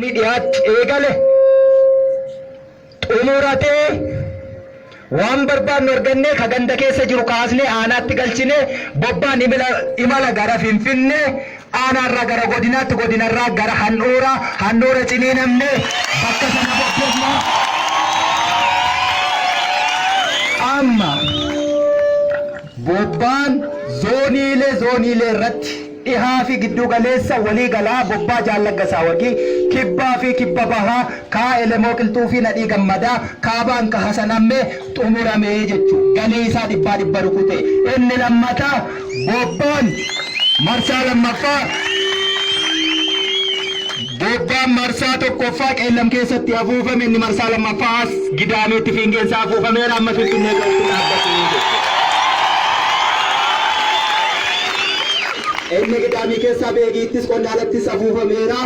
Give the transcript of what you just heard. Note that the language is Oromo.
Ni dhiyaatti eegale xumuratee waan barbaannu argannee ka ganda keessa jiru kaasnee aanaatti galchinee bobbaan imala gara Finfinnee, aanaarraa gara godinaatti, godinarraa gara handhuura, handhuura ciniinamnee bakka sana bobbofna. Amma bobbaan zooniilee zooniilee irratti Dhihaa fi Gidduu Galeessa, Walii Galaa, Bobbaa Jaal Laggasaa Wagii, Kibbaa fi Kibba Bahaa, Kaa Elemoo Qilxuu fi Nadhii Gammadaa, Kaabaan ka Hasan Ammee xumurame jechu. Galii isaa dhibbaa dhibba rukute. Inni lammataa Bobbaan marsaa lammaffaa Bobbaan marsaa tokkoffaa Qeellam keessatti afuufame, inni marsaa lammaffaa as Gidaamiitti fiingeen isaa afuufameera, amma Finfinnee ga'utti dhaabbate jechuudha. Inni Gidaamii keessaa Beegiittis Qondaalattis afuufameera.